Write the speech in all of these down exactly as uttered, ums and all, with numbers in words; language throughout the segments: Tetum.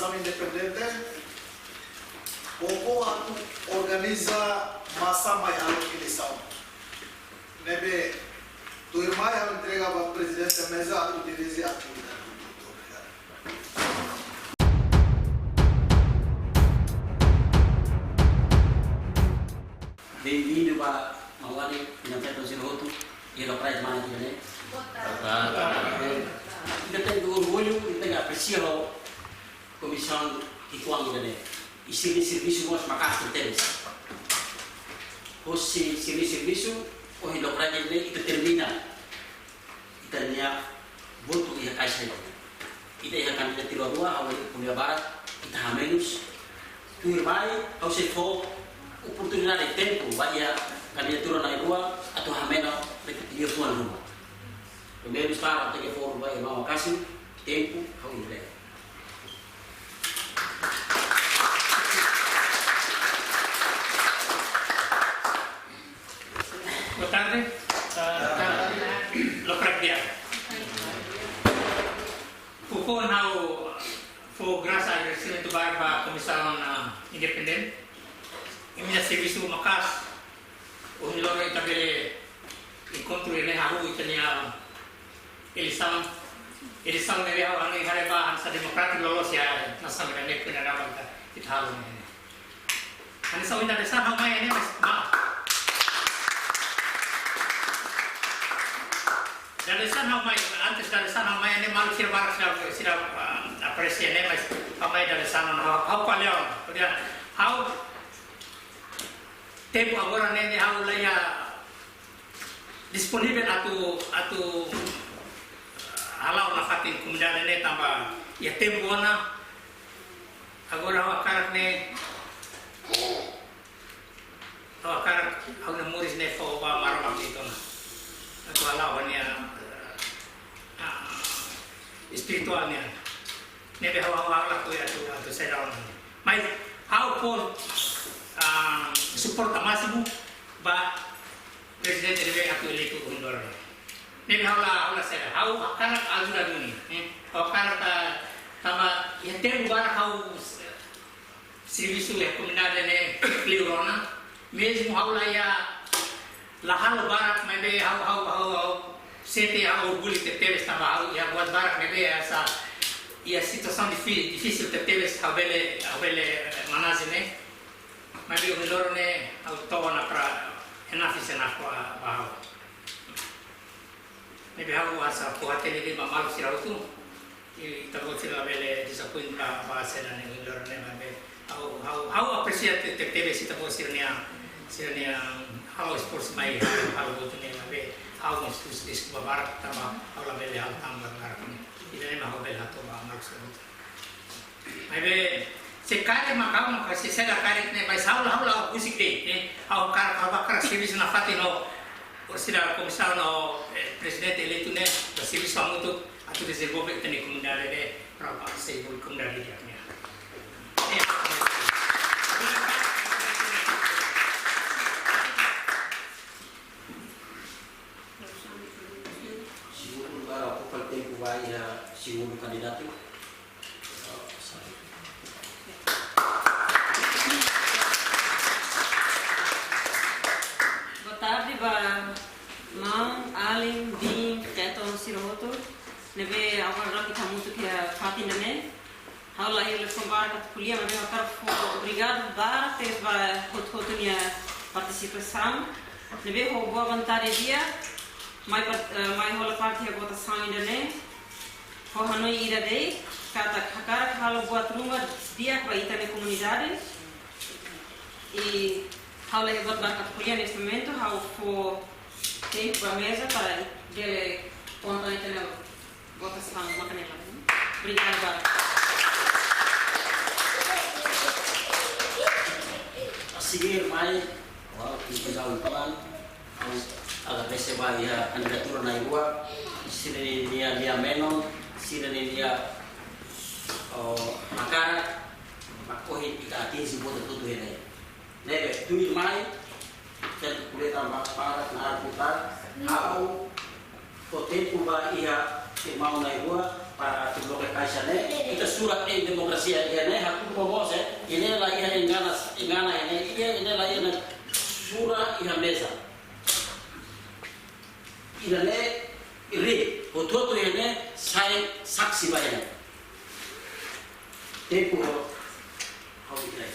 Independente, koko atu organiza masa mai halo eleisaun. Ne'ebé, tuirmai ha'u entrega ba Prezidente Meza atu dirije atividade. Obrigadu. Bem-vindo ba maun-alin, ita-nia feton sira hotu, iha lokraik mana kita ne. Ita tenke orgullu, ita tenke apresia Komisaun Kituan ida-ne'e. I sira-nia servisu mós maka'as tebes. Hosi sira-nia servisu, ohin lokraik ida-ne'e ita termina. Ita-nia votu iha kaixa ida. Ita iha kandidatura rua, ha'u ko'alia barak, ita hamenus. Tuirmai, ha'u sei fó oportunidade, tempu ba iha kandidatura na'in rua, atu hameno, liafuan ruma. Primeiru, ha'u tenke fó ba iha maun Kasim, tempu, ha'u entrega. Boa tarde. Ah, lokraik di'ak. Foufoun ha'u fó grasa agradesimentu ba, ba Komisaun, ah, Independente. Imi-nia servisu maka'as. Ohin loron ita bele enkontru iha ne'e hahú ita-nia eleisaun. Eleisaun ne'ebé ha'u hanoin haree ba hanesan demokrátiku loloos iha nasaun ida-ne'e, kuinda daba ita, ita halo ne'e. Hanesan ohin dadeer-saan ha'u mai ne'e, mas, ma. Dadeer-saan ha'u mai, antes dadeer-saan ha'u mai ne'e maluk sira barak sira, sira, ah, apresia ne'e, mas ha'u mai dadeer-saan ona, ha'u, ha'u ko'alia ona. Ko'alia, ha'u tempu agora ne'e, ne'e ha'u la iha disponivel atu, atu, ah, hala'o nafatin komunidade ne'e tanba iha tempu ona. Agora ha'u hakarak ne'e, ha'u hakarak ha'u-nia moris ne'e fó ba Maromak de'it ona. Atu hala'o ha'u-nia, ah, espirituál nian. Ne'ebé ha'u, ha'u, ha'u lakohi atu, atu saida ona. Mas ha'u fó, ah, suporta másimu ba Prezidente ne'ebé atu eleitu ohin loron. Ne'ebé ha'u la, ha'u la saida. Ha'u hakarak ajuda duni, eh. Ha'u hakarak, ah, tanba iha tempu barak ha'u servisu iha komunidade ne'e liu rona. Mezmu ha'u la iha, la halo barak, maibé ha'u, ha'u, ha'u, ha'u sente ha'u orgullu tebetebes tanba ha'u iha buat barak ne'ebé hanesan iha situasaun difi-, difisil tebetebes ha'u bele, ha'u bele, eh, maneja ne'e. Maibé ohin loron ne'e ha'u to'o ona para enough is enough ba, ba ha'u. Ne'ebé ha'u hanesan fó hatene de'it ba maluk sira hotu. I ita-boot sira labele disappoint ba, ba saida ne'e ohin loron ne'e, maibé ha'u, ha'u, ha'u apresia te-, te-, tebes ita-boot sira-nia, sira-nia halo esforsu mai halo, halo buat ne'e, maibé ha'u mós husu deskulpa barak tanba ha'u labele halo tan barak ne'e. Ida-ne'e mak ha'u bele hato'o ba maluk sira hotu. Maibé, se karik mak ha'u mak, se, se la karik ne'e, mas ha'u la, ha'u la husik de'it, eh. Ha'u hakarak, ha'u hakarak servisu nafatin ho, ho sira komisaun no, eh, prezidente eleitu ne'e, no servisu hamutuk, atu dezenvolve ita-nia komunidade ne'e, para ba sei bui komunidade di'ak nian. Eh. Segundu lugar, okupa tempu ba iha segundu kandidatu. Boa tarde ba maun-alin, biin, feton sira hotu. Ne'ebé agora ita hamutuk iha fatin ida-ne'e. Ha'u la iha liafuan barak atu ko'alia, maibé ha'u hakarak fó obrigadu barak tebes ba hotu-hotu nia partisipasaun. Ne'ebé ho boa vontade di'ak, mai part-, eh, mai hola parte iha votasaun ida-ne'e. Ho hanoin ida de'it, katak hakarak halo buat ruma di'ak ba ita-nia komunidade. I ha'u la iha buat barak atu ko'alia neste momentu, ha'u fó tempu ba meza para bele konta ita-nia votasaun maka ne'e. Obrigadu barak. Así, mai, ha'u atu konkluzaun uitoan, ha'u agradese ba iha kandidatura na'in rua, sira-nia lia-menon, sira-nia, oh, hakarak, mak ohin ita atinje buat hotu-hotu iha ne'e. Ne'ebé, tuirmai, ita ko'alia tan barak-barak, naran ita, ha'u fó tempu ba iha Maun na'in-rua para atu bloke kaixa ne'e, ita sura demokrasia iha ne'e, hakun momoos, eh, iha ne'e la iha engana, engana iha ne'e, iha ne'e la iha ne'e, sura iha meza. Iha ne'e, ri, hotu-hotu iha ne'e, sai saksi ba iha ne'e. Tempu ho, ho iha ne'e.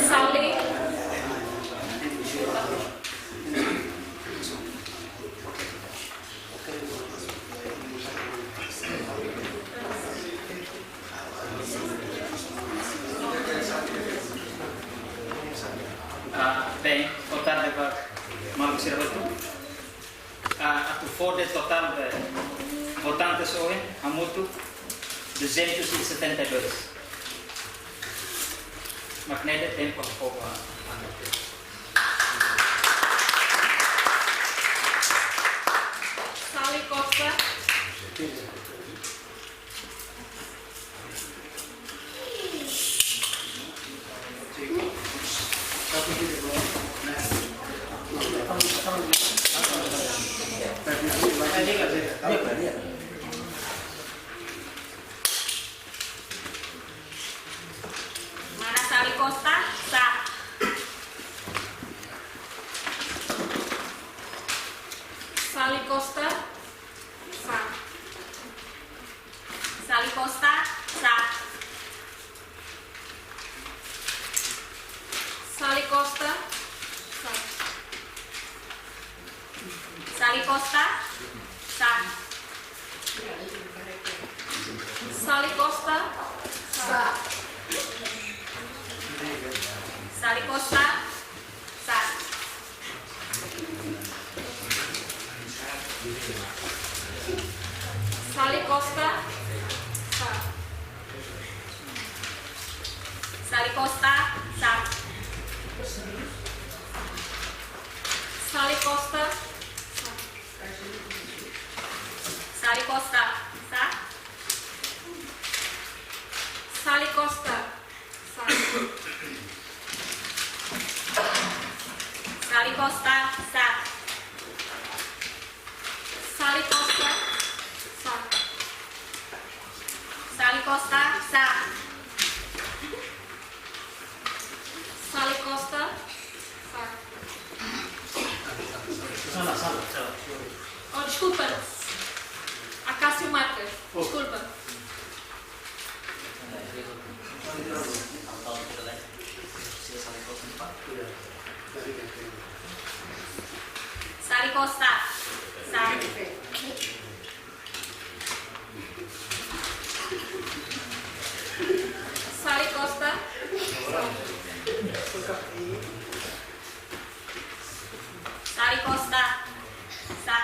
Sali. Ah, bem, boa tarde ba maluk sira hotu. Ah, atu fó de'it totál de votantes ohin, hamutuk duzentos e setenta e dois. Mak ne'e de'it tempu fó ba. Sali Costa. Mana Sali Costa? Sá. Sali Costa? Sá. Sali Costa? Sá. Sali Costa? Sá. Sali Costa? Sá. Sali Costa? Sá. Sali Costa? Sá. Sali Costa? Sá. Sali Costa? Sá. Sali Costa? Sá. Sali Costa? Sá. Sali Costa? Sá. Sali Costa? Sá. Sali Costa? Sá. Sali Costa? Sá. Sali Costa? Sá. Sala, sala, sala. Oh, deskulpa. Acácio Marques. Oh. Deskulpa. Sali Costa. Sali. Sali Costa. Sali Costa. Sá.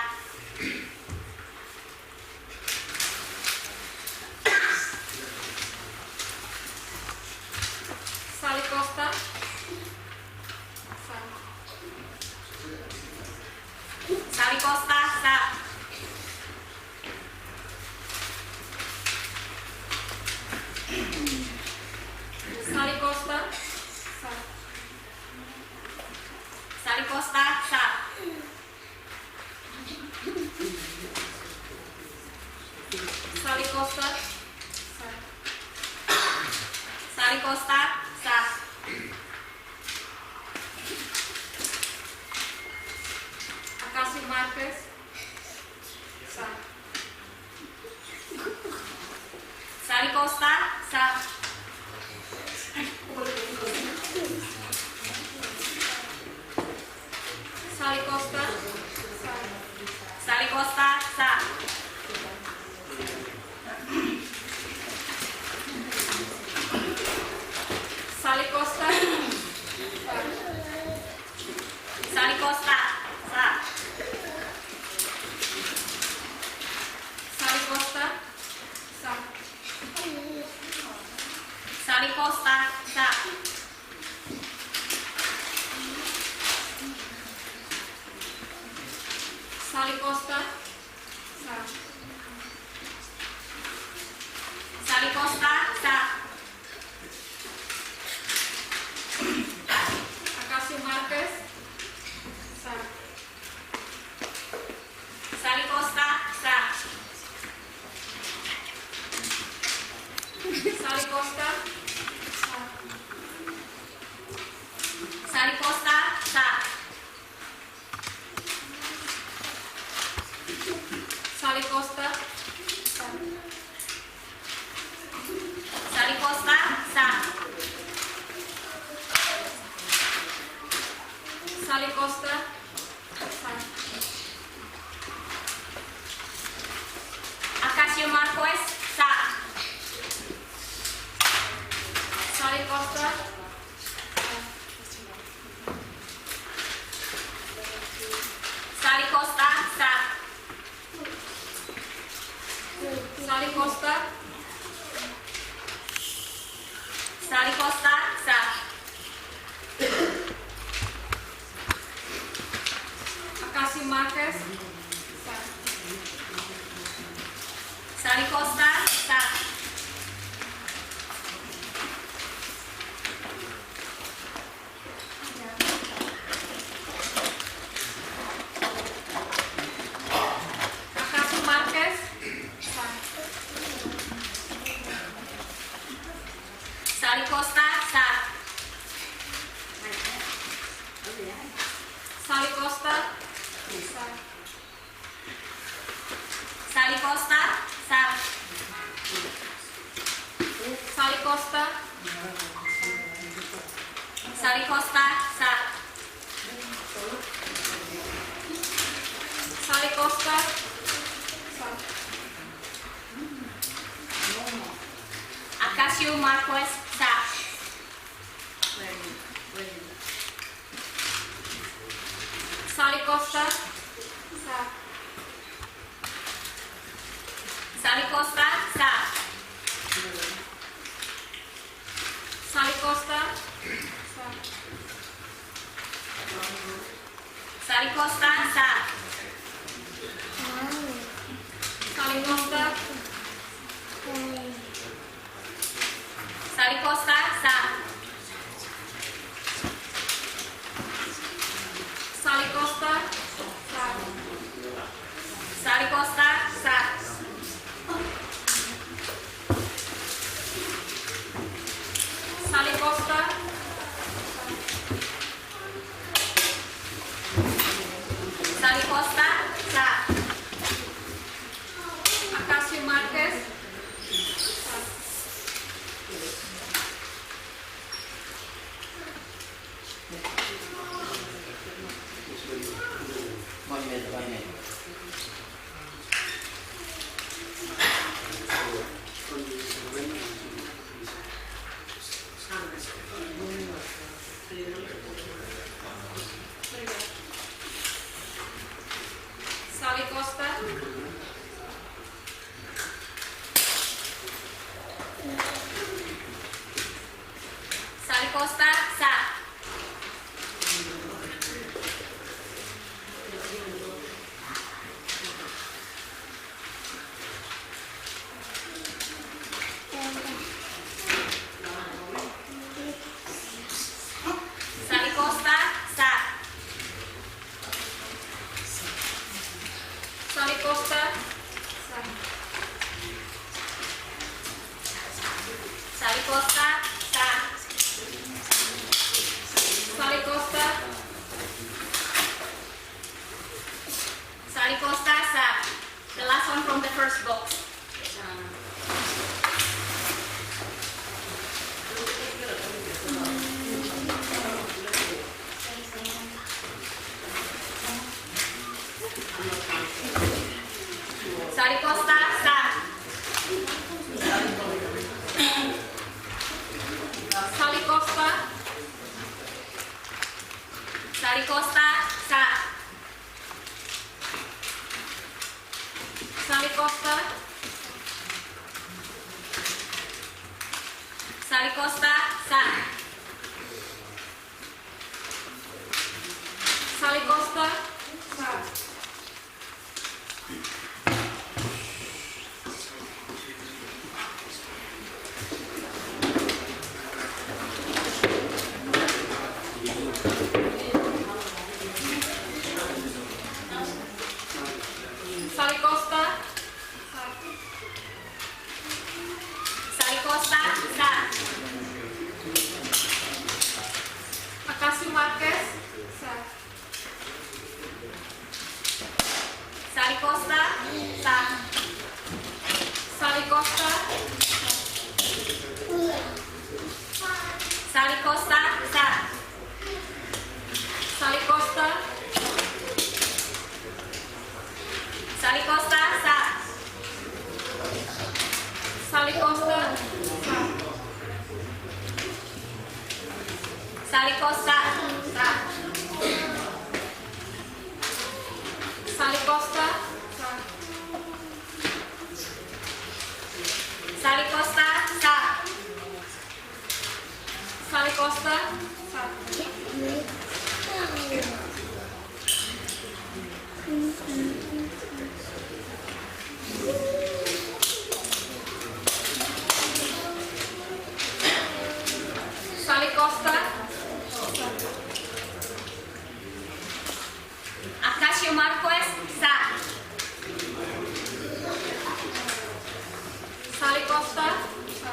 Sali Costa. Sá. Sali Costa. Sá. Sali Costa. Sá. Sali Costa. Sá. Marques, sá. Sally Costa, sá. Sally Costa, sá. Sally Costa, sá. Sally Costa, sá. Sally Costa, sá. Sally Costa, sá. Sally Costa, sá. Sally Costa, sá. Sally Costa, sá. Acacio Marques, sá. Sally Costa, sá. Sally Costa, sá. Sally Costa, sá. Sally Costa, sá. Sally Costa, sá. Sally Costa, sá. Acacio Marques, sá. Sally Costa, sá. Sally Costa, sá. Sally Costa, Sally Costa, sá. Acacio Marques, sá. Sally Costa, sá. Acacio Marques, sá. Sally Costa, sá. Sally Costa, sá. Sally Costa, sá. Sally Costa, Sally Costa, sá. Sally Costa, sá. Acacio Marques, sá. Sally Costa, sá. Sally Costa, sá. Sally Costa, sá. Sally Costa, sá. Sally Costa, Sally Costa, sá. Sally Costa, sá. Sally Costa, sá. Sally Costa, sá. Sally Costa, sá. Acacio Marques, sá. Sally Costa. Sally Costa, sá. Sali Costa, sá. Sali Costa. Sali Costa, sá. Sali Costa, sá. Sali Costa, sá. Sali Costa, sá. Acacio Marques, sá. Sali Costa, sá. Sali Costa, sá. Sali Costa, sá. Sali Costa, Sali Costa, sá. Sali Costa, sá. Sali Costa, sá. Sali Costa, sá. Sali Costa, sá. Sali Costa, sá. Sali Costa, sá. Acacio Marques, sá. Sali Costa, sá.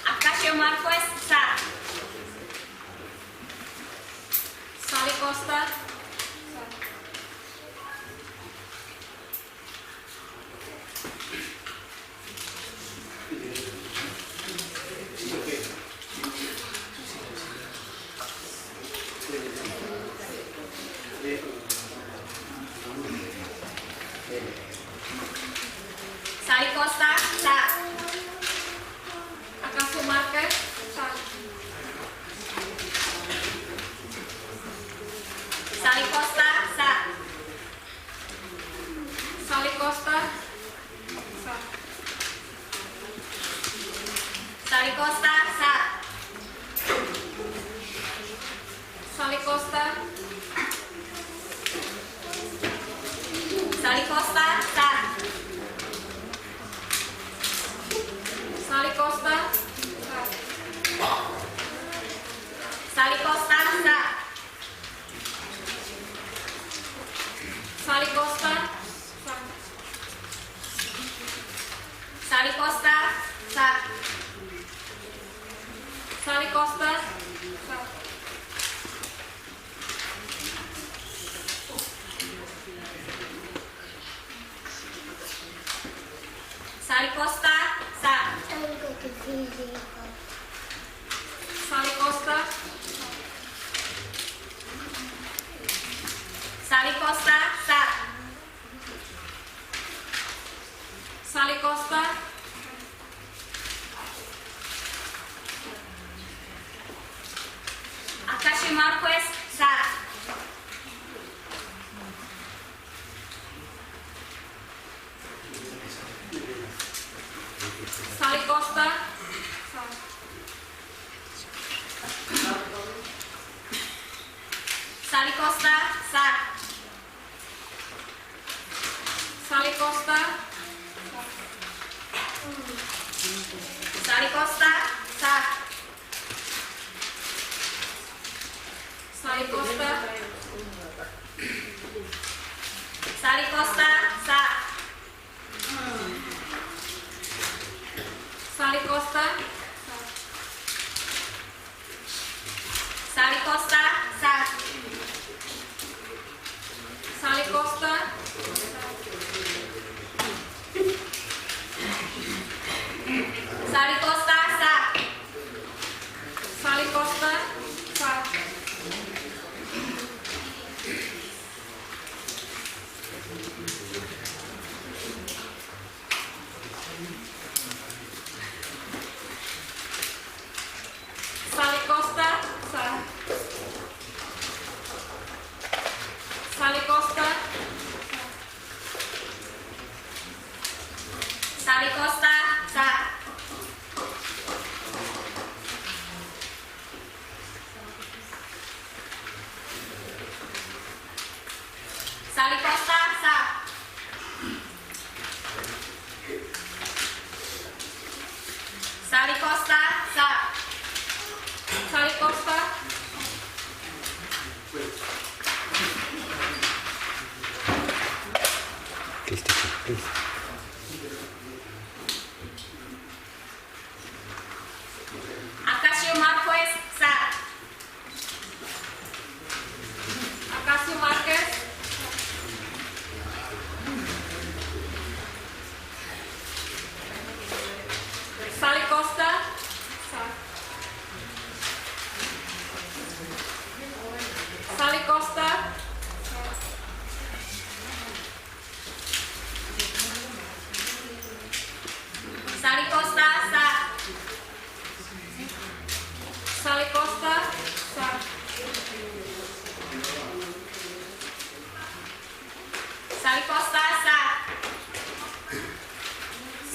Acacio Marques, sá. Sali Costa, sá. Sali Costa, sá. Acacio Marques, sá. Sali Costa, sá. Sali Costa, sá. Sali Costa, sá. Sali Costa, Sali Costa, sá. Sali Costa, sá. Sali Costa, sá. Sali Costa, sá. Sali Costa, sá. Sali Costa, sá. Sali Costa, sá. Sali Costa, sá. Sali Costa, sá. Sali Costa, sá. Acacio Marques, sá. Sali Costa, sá. Sali Costa, sá. Sali Costa, sá. Sali Costa, sá. Sali Costa, Sali Costa, sá. Sali Costa, sá. Sali Costa, sá. Sali Costa, sá. Sali Costa, sá. Sali Costa, sá. Sally Costa, sá. Sally Costa, sá. Sally Costa. Please take it, please. Acacio Marques, sá. Acacio Marques. Sally Costa, sá. Sally Costa, sá. Sally Costa, sá. Sally Costa, sá. Sally Costa, sá.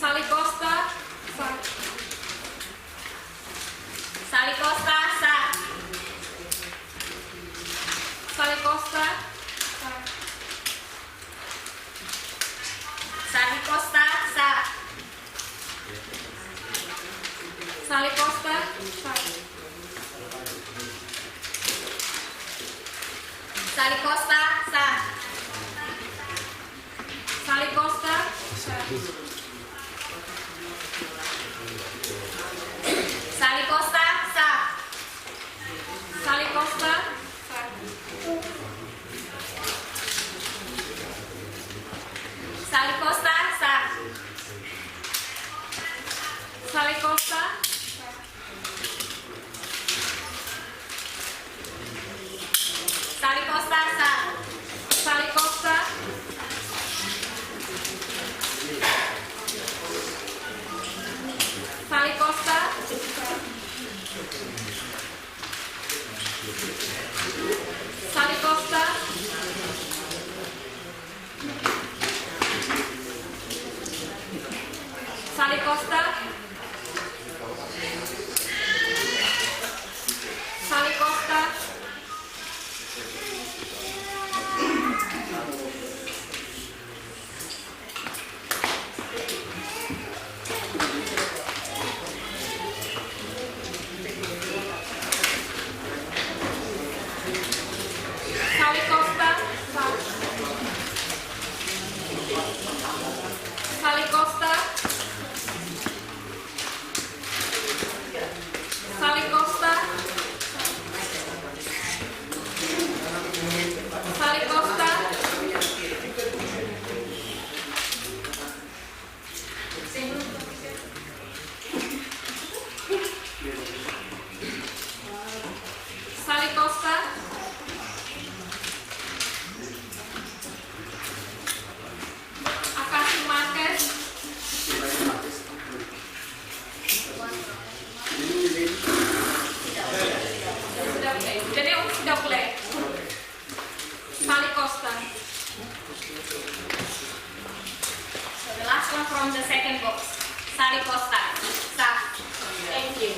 Sally Costa, sá. Sally Costa, sá. Sally Costa, sá. Sally Costa, sá. Sally Costa, sá. Sally Costa, sá. Sally Costa, sá. Sally Costa, sá. Sally Costa, sá. Sally Costa, sá. Sally Costa, sá. Sally Costa, sá. Sally Costa. Sally Costa. Sally Costa. Sally Costa. Sally Costa. Sally Costa. Sally Costa. Sally Costa. Sally Costa. Sally Costa. Acacio Marques. Sudah play. Jadi, sudah play. Sally Costa. So the last one from the second box, Sally Costa. Sá. Thank you.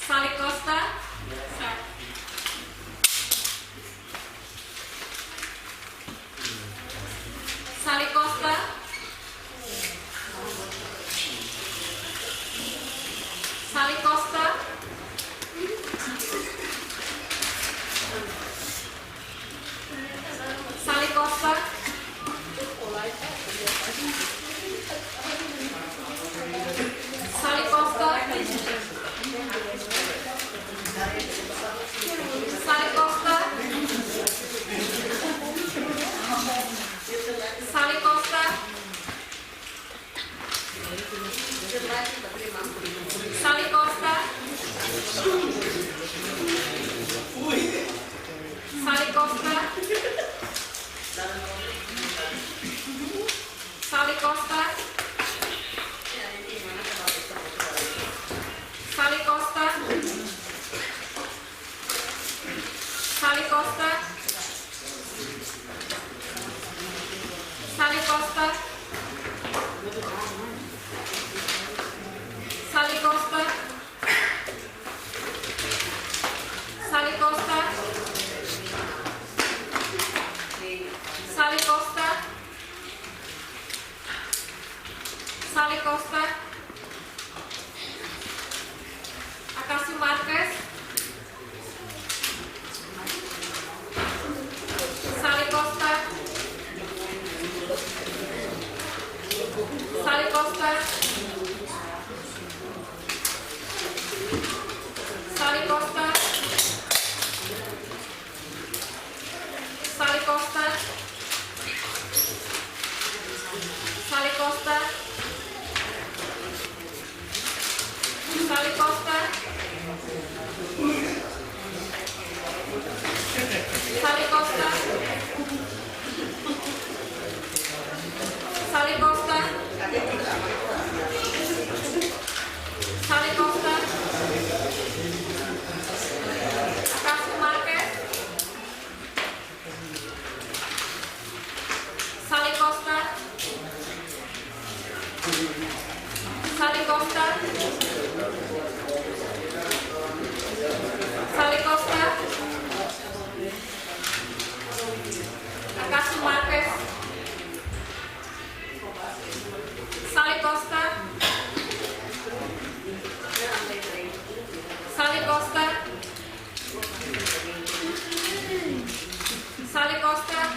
Sally Costa. Sally Costa. Sally Costa. Sally Costa. Sally Costa. Sally Costa. Sally Costa. Sally Costa. Sally Costa. Sally Costa. Sally Costa. Sally Costa. Acácio Marques. Sally Costa. Sally Costa. Sally Costa. Sally Costa. Sally Costa. Sally Costa. Sally Costa. Sally Costa. Sally Costa. Acácio Marques. Sally Costa. Sally Costa. Sally Costa. Acácio Marques. Sally Costa. Sally Costa. Sally Costa.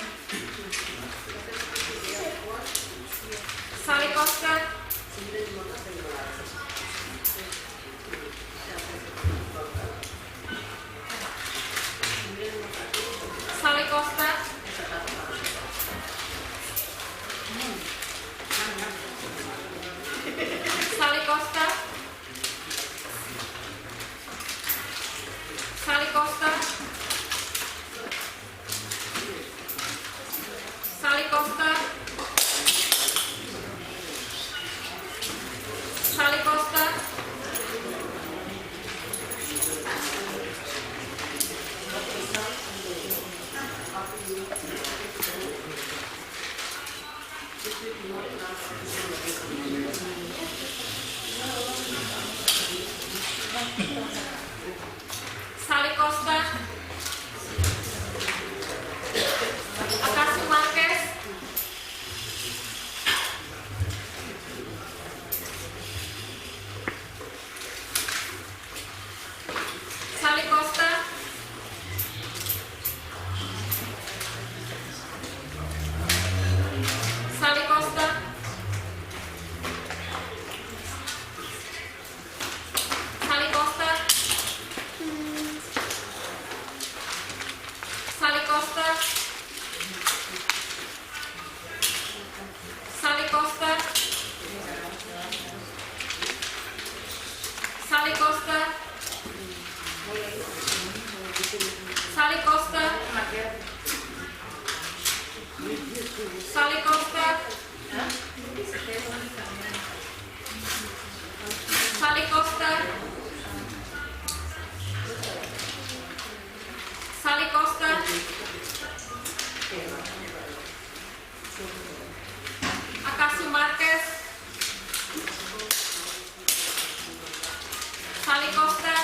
Sally Costa. Sally Costa. Sally Costa. Sally Costa. Sally Costa. Sally Costa. Sally Costa. Acácio Marques. Sally Costa. Sally Costa. Sally Costa. Sally Costa. Sally Costa. Sally Costa. Sally Costa. Sally Costa. Sally Costa. Sally Costa. Acácio Marques. Sally Costa.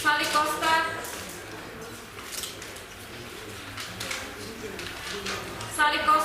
Sally Costa. Sally Costa.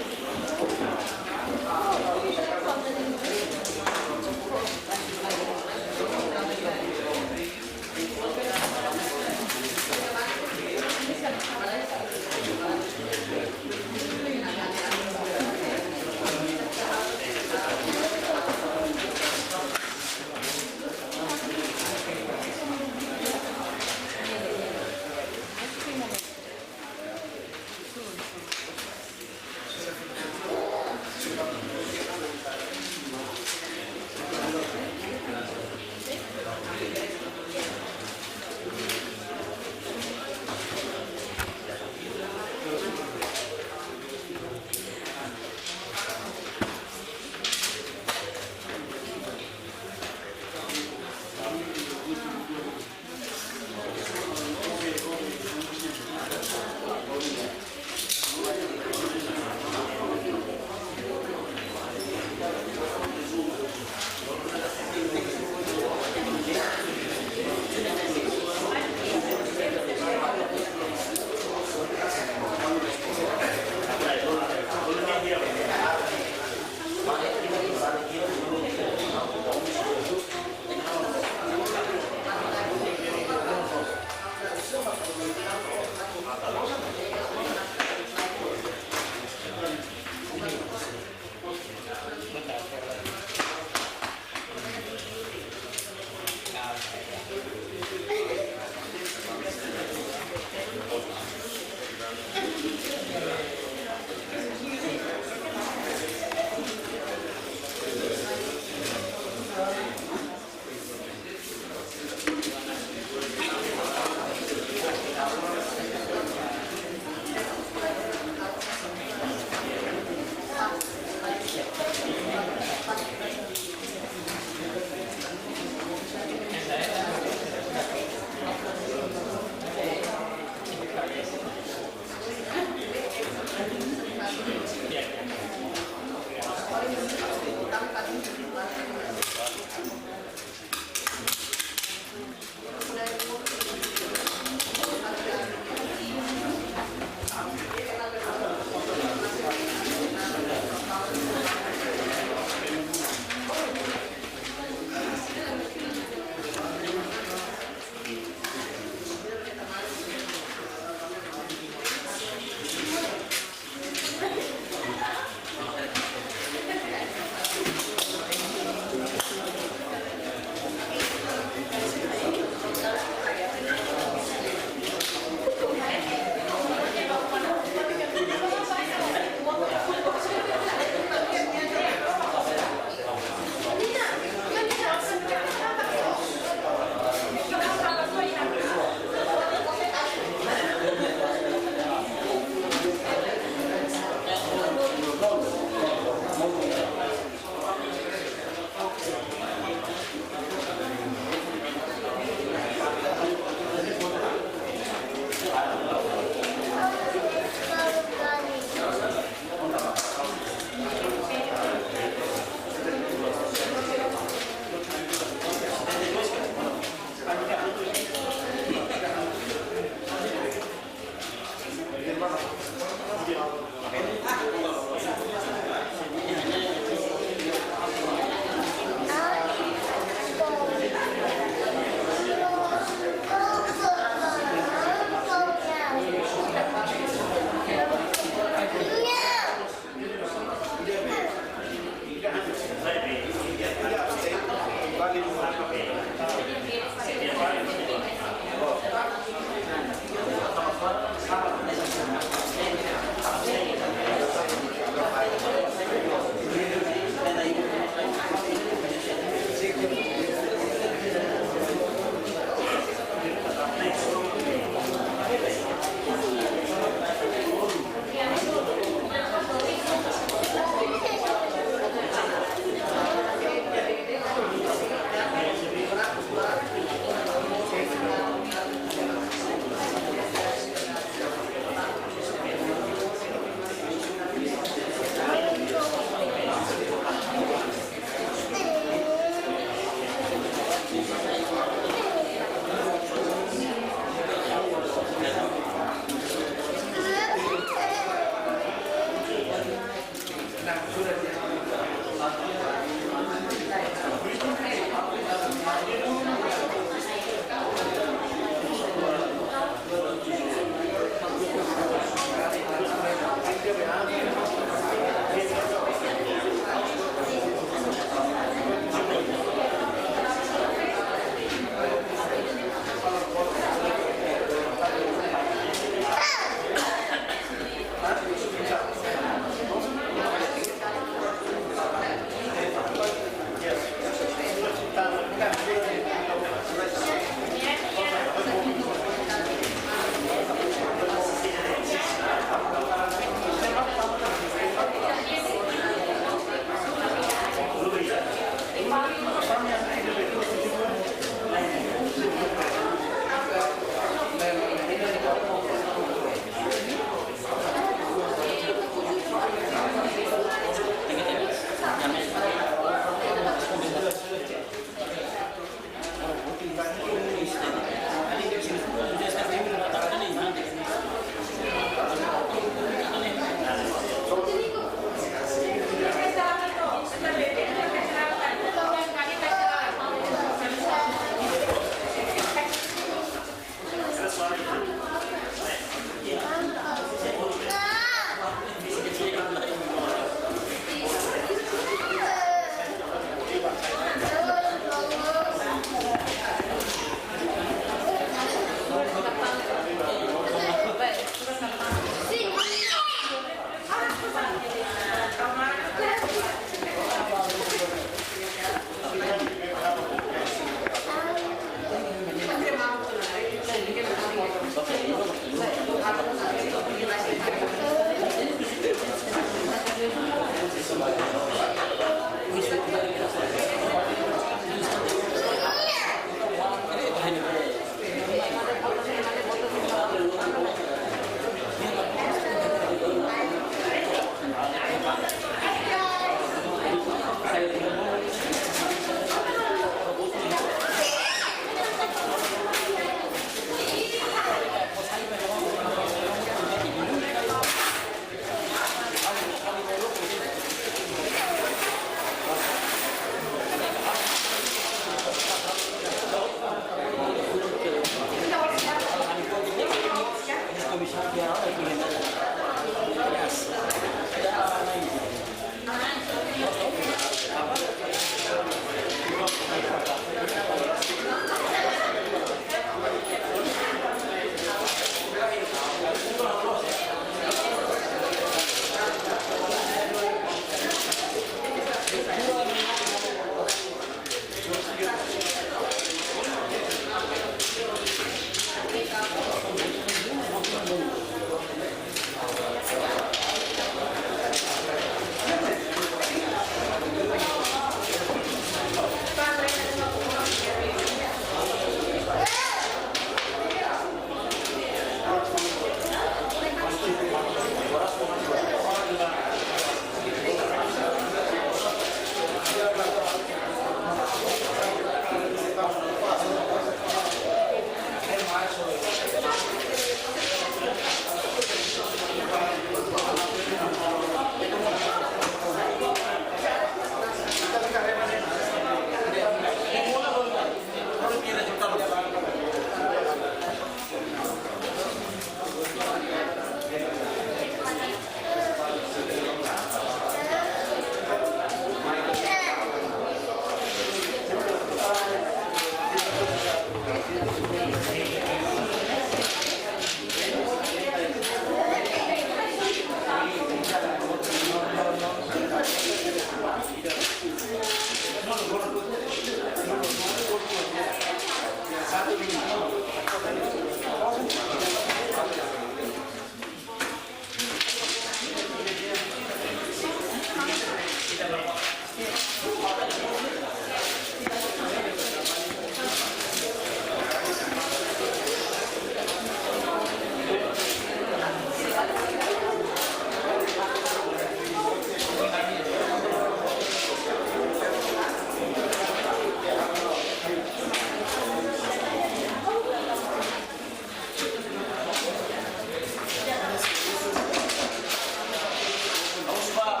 Vamos ba,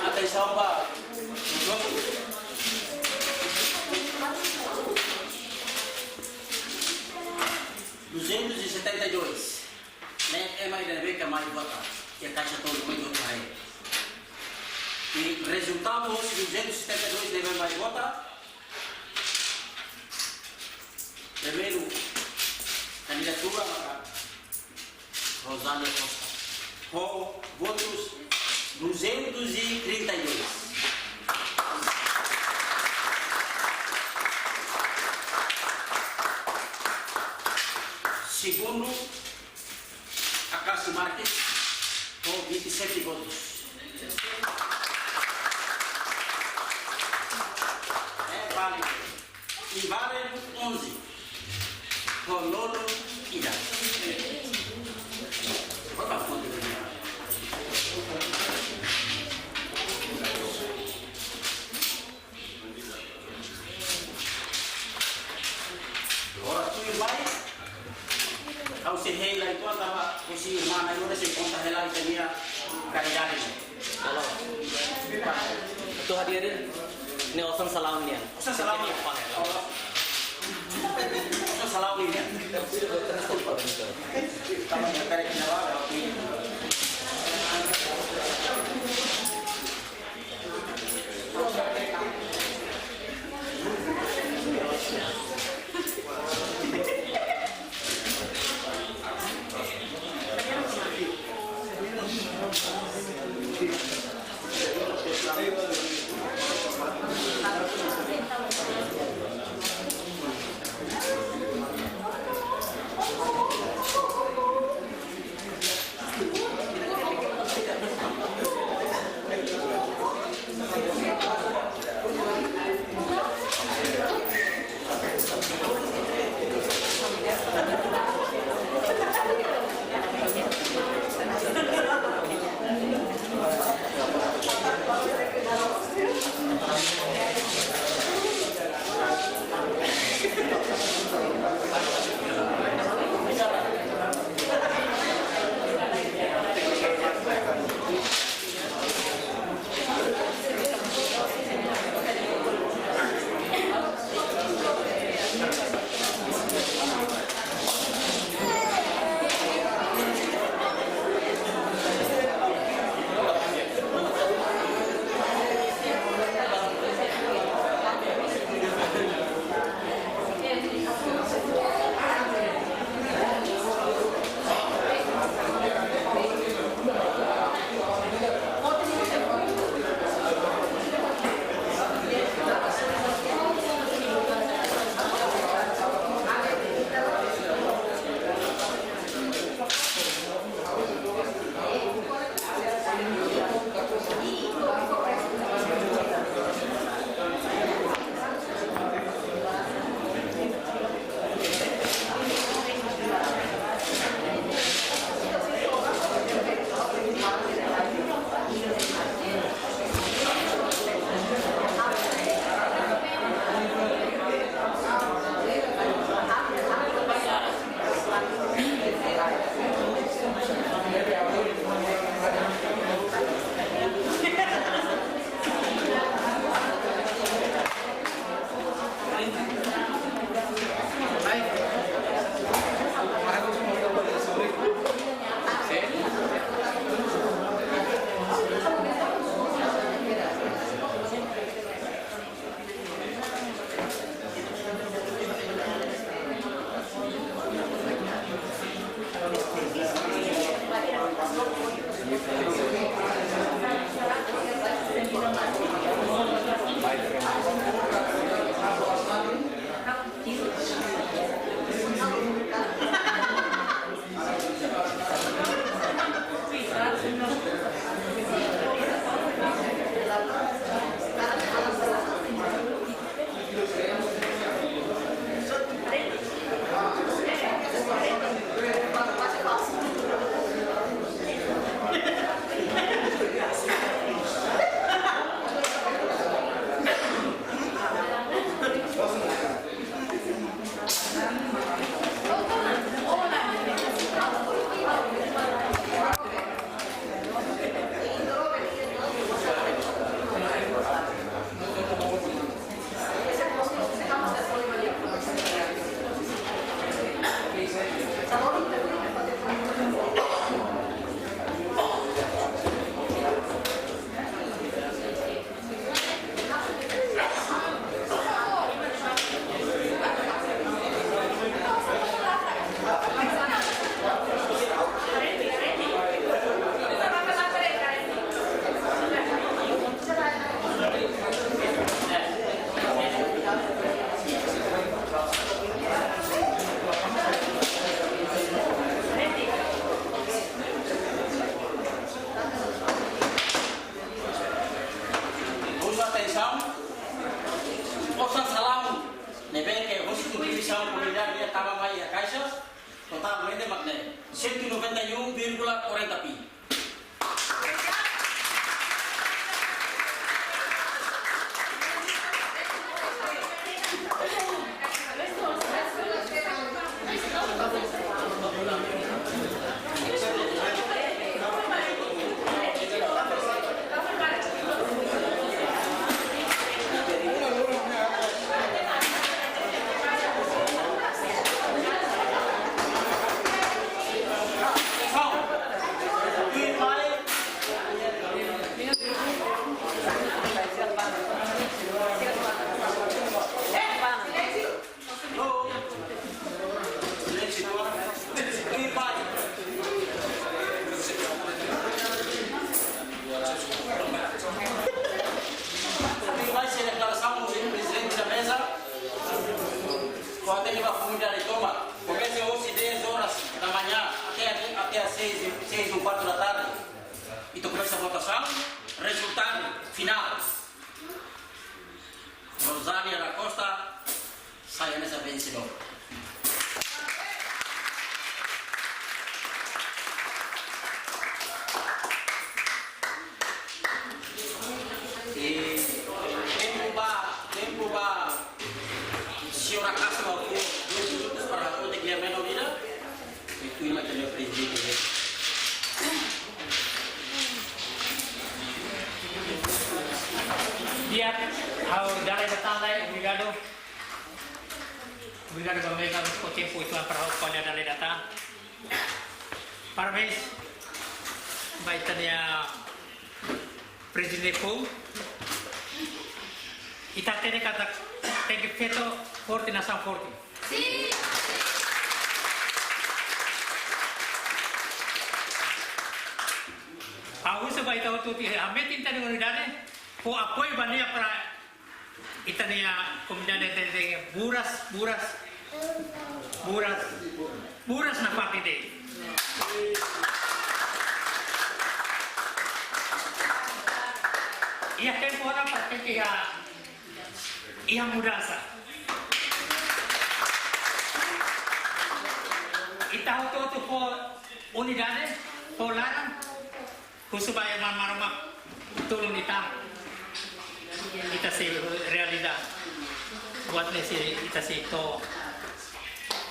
atensaun ba. Duzentos e setenta e dois. Ne'e ema ida-ne'ebé ke mai vota. Iha kaixa tolu mai vota, eh. I rezultadu hosi duzentos e setenta e dois ne'ebé mai vota. Primeiru kandidatura maka Rosália Costa. Ho votus duzentos e trinta e dois. Segundu, Acácio Marques, ho vinte e sete votus. É válidu. Inválidu onze, ho nulo ida. Por favor, de verdad. Atu hadirin, ne'e osan salaun nian. Osan salaun nian. Osan salaun nian. Husu atensaun, osan salaun ne'ebé ke husi instituisaun komunidade nian tama mai iha kaixa, totalmente mak ne'e, cento e noventa e um vírgula quarenta pi. Votasaun, rezultadu finál, Rosália da Costa sai hanesan vensedór. E tempu ba, tempu ba, señora Castro, dois minutos para a conta que é menor vida. E tu ima tene aprende. Di'ak, ha'u dala ida tan lai, obrigadu. Obrigadu ba meia, ba tempu ituan para ha'u ko'alia dala ida tan. Parabéns ba ita-nia prezidente foun. Ita hatene katak tenke feto forte, nasaun forte. Sin. Ha'u husu ba ita hotu-hotu, hametin ita-nia unidade, fó apoiu ba nia para ita-nia komunidade tenke buras, buras, buras, buras nafatin de'it. Iha tempu agora para tenke iha, iha mudansa. Ita hotu-hotu fó unidade, fó laran, husu ba Aman Maromak tulun ita. Ita sei realizadu. Buat ne'e sei, ita sei to'o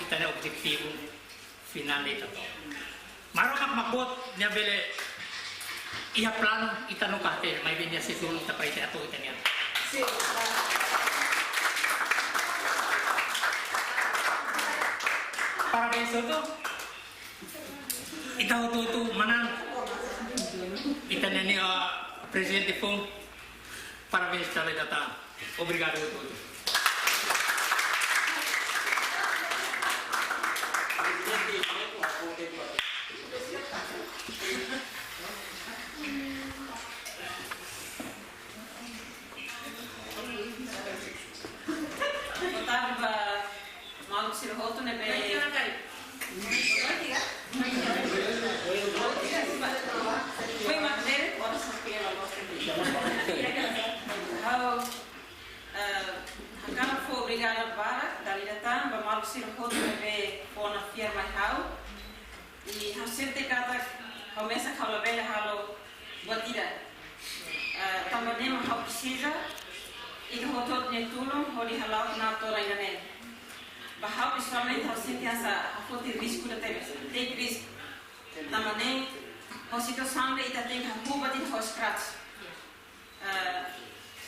ita-nia objetivu finál ita to'o. Maromak mak boot, nia bele iha planu ita nunka hatene, maibé nia sei tulun ita para ita atu ita-nia. Parabéns hotu. Ita hotu-hotu manán. Ita-nia, ah, prezidente foun. Parabéns dala ida tan. Obrigadu hotu-hotu. Boa tarde ba maluk sira hotu ne'ebé. Oi, Matere, ora só que ela gosta de. Ha'u, eh, hakarak fó obrigada barak dala ida tan ba maluk sira hotu ne'ebé fó ona fiar mai ha'u. I ha'u sente katak ha'u mesak ha'u labele halo buat ida. Eh, tanba ne'e mak ha'u presiza ita hotu-hotu nia tulun hodi hala'o knaar todan ida-ne'e. Ba ha'u pesoalmente ha'u sente hanesan ha'u foti risku ida tebes, take risk. Tanba ne'e ho situasaun ida ita tenke hahú buat ida ho scratch. Eh,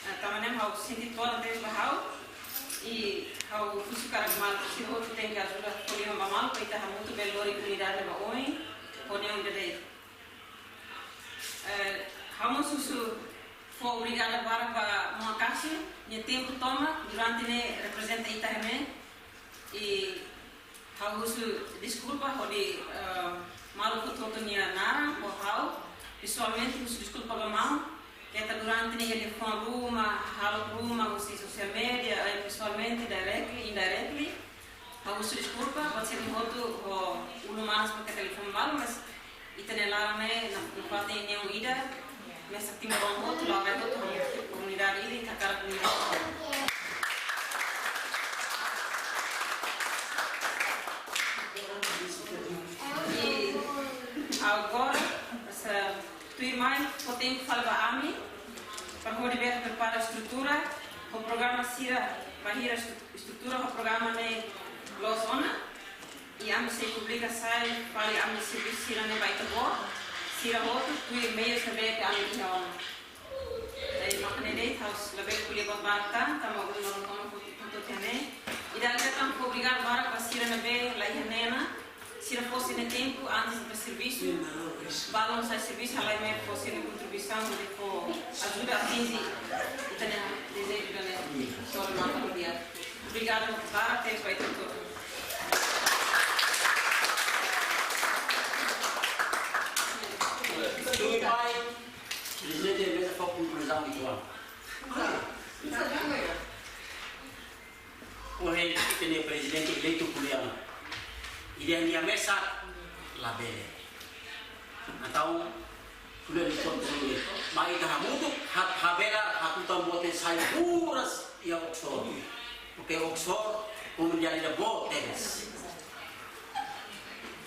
eh, tanba ne'e ha'u sente todan tebes ba ha'u. I ha'u husu karik maluk sira hotu tenke ajuda fó liman ba malu para ita hamutuk bele lori unidade ba oin. Ho neon gede. Eh, ha'u mós husu fó obrigada barak ba Maun Acácio, nia tempu tomak durante ne'e reprezenta ita iha ne'e. I ha'u husu deskulpa hodi, eh, maluk hotu-hotu nia naran, ho ha'u pesoalmente husu deskulpa ba maun, keta durante ne'e iha liafuan ruma, hahalok ruma, husi sosiál media, eh, pesoalmente, directly, indirectly. Ha'u husu deskulpa, buat sira-ne'e hotu ho ulun manas ba keta liafuan malu, mas ita-nia laran ne'e, na, nafatin neon ida, mesak timoroan hotu, labarik hotu, hamutuk komunidade ida, ita hakarak unidade. I agora, sa, tuirmai, fó tempu fali ba ami, para hodi bele prepara estrutura, ho programa sira, bainhira estru-, estrutura, ho programa ne'e loos ona. I ami sei publika sai fali ami servisu sira-ne'e ba ita-boot sira hotu, tuir meius ne'ebé ke ami iha ona. Daí mak ne'e de'it, ha'u labele ko'alia buat barak tan, tanba ulun malu toma hotu-hotu iha ne'e. I dala ida tan fó obrigadu barak ba sira ne'ebé la iha ne'e ona, sira fó sira-nia tempu antes ba servisu, balun sai servisu, halai mai fó sira-nia kontribuisaun hodi fó ajuda atinji ita-nia dezeju ida-ne'e. Só mata dia. Obrigadu barak tebes ba ita hotu. Tuirmai, prezidente meza fó konkluzaun ituan. Ohin ita-nia prezidente eleitu ko'alia, ida-ne'e mesak labele. Entaun, Tulen kontrole. Mai ita hamutuk, ha-, habelar, hatutan buat ne'e sai buras iha Oxford. Oke, Oxford, komunidade ida boot tebes.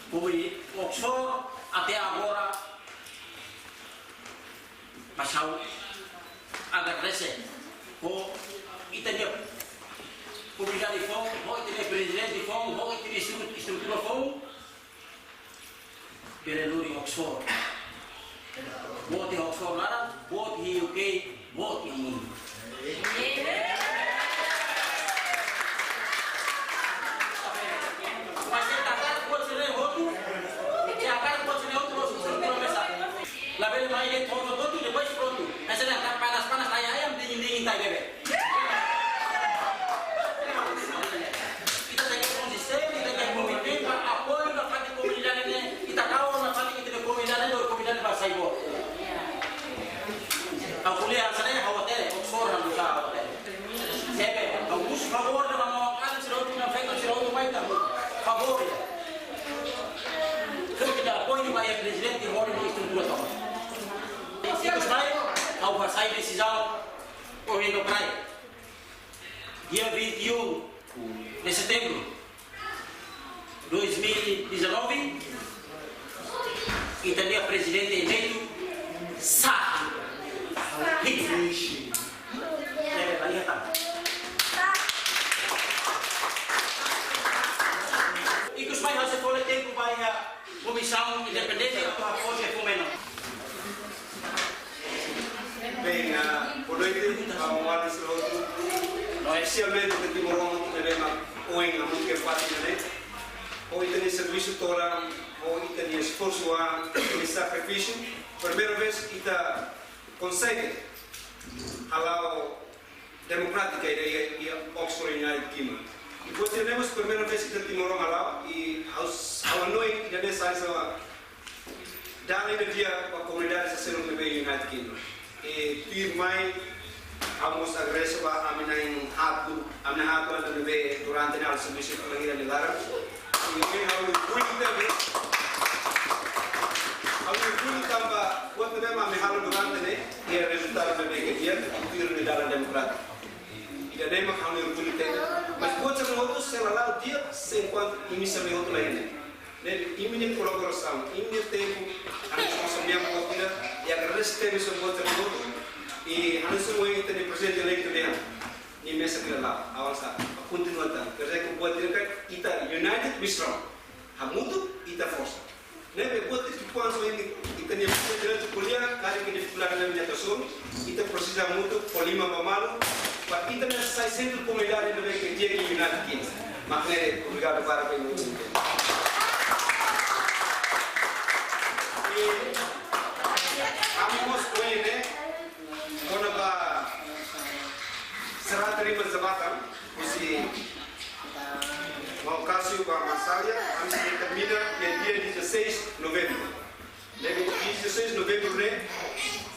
Komuni-, Oxford, até agora, mas ha'u agradese ho ita-nia komunidade foun, ho ita-nia prezidente foun, ho ita-nia estru-, estrutura foun, bele lori Oxford. Boot iha Oxford laran, boot iha U K, boot iha mundu. Mas se ita hakarak buat sira-ne'e hotu, se ita hakarak buat sira-ne'e hotu, loos, loos, loos, loos. Labele mai de'it hotu-hotu, depois prontu. Mas se ita panas-panas, ai-ai, dingin-dingin, ita bebe. Ita tenke konsistente, ita tenke komitmen ba apoiu nafatin komunidade ne'e, ita kau nafatin ita-nia komunidade, lori komunidade ba sai boot. Ha'u ko'alia hanesan ne'e, ha'u hatene, Oxford ha'u uza, ha'u hatene. Ne'ebé, ha'u husu favór ba maun-alin sira hotu, na feto sira hotu mai tan. Favór, ya. Kami ita apoiu ba iha prezidente, hodi no estrutura tomak. Ikus mai, ha'u ba sai desizaun, ohin no Praia. Dia vinte e um de setembro de dois mil e dezanove, ita-nia prezidente eleitu sá. Hik. Ne'ebé, baliha tan. Ikus mai ha'u sei fó lia tempu ba iha komisaun independente atu hapode fó menon. Bem, ah, boa noite, ah, maun-alin sira hotu. Espesialmente ita timoroan hotu ne'ebé mak ohin hamutuk iha fatin ne'e. Ho ita-nia servisu todan, ho ita-nia esforsu, ah, ita-nia sakrifísiu. Primeira vez ita konsege hala'o demokrátika iha, iha, iha Oxford United Kingdom. I buat ida-ne'e mós primeira vez ita timoroan hala'o, i ha'u, ha'u hanoin ida-ne'e sai hanesan dalan ida di'ak ba komunidade sira seluk ne'ebé iha United Kingdom. I tuirmai, ha'u mós agradese ba ami-nia na'in-haat, ami-nia na'in-haat ida ne'ebé durante ne'e halo servisu bainhira nia laran. I ha'u orgullu tebes. Ha'u orgullu tanba buat ne'ebé mak ami halo durante ne'e, iha rezultadu ne'ebé ke di'ak, tuir nia dalan demokrátiku. Ida-ne'e mak ha'u orgullu tebes. Mas buat sira hotu sei la la'o di'ak, se enkuantu imi sira hotu la iha ne'e. Ne'ebé imi-nia kolaborasaun, imi-nia tempu, ami só só miam buat ida, i agradese tebes ba buat sira hotu, i hanesan ohin ita-nia prezidente eleitu dehan, nia mesak nia la avansa, kontinua tan. Quer dizer que buat ida katak ita united we strong. Hamutuk ita forsa. Ne'ebé buat ida ki'ikoan só ita-nia buat ida atu ko'alia, karik iha difikuldade ne'ebé ita hasoru, ita presiza hamutuk, fó liman ba malu, para ita ne'e sai sentru komunidade ne'ebé ke di'ak iha United Kingdom. Mak ne'e, obrigadu barak ba imi hotu. I ami mós ohin ne'e, kona-ba syarat terima jabatan, husi maun Cássio ba maun Salia, ami sei determina iha dia dezasseis novembru. Ne'ebé dia dezasseis novembru ne'e,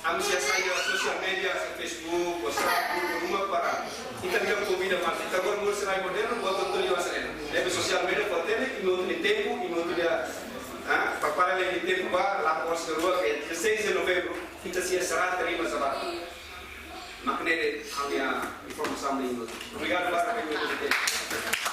ami sei hasai iha sosiál média, Facebook, WhatsApp, grupu ruma para ita bele konvida maluk. Ita agora mós sai modernu, buat hotu iha sosiál média. Ne'ebé sosiál média fó hatene, imi hotu-nia tempu, imi hotu-nia, ah, prepara imi-nia tempu ba, la por se rua, ke dezasseis de novembru, ita sei syarat terima jabatan. Mak ne'e de'it ami-nia informasaun ba imi hotu. Obrigadu barak ba imi hotu-nia tempu.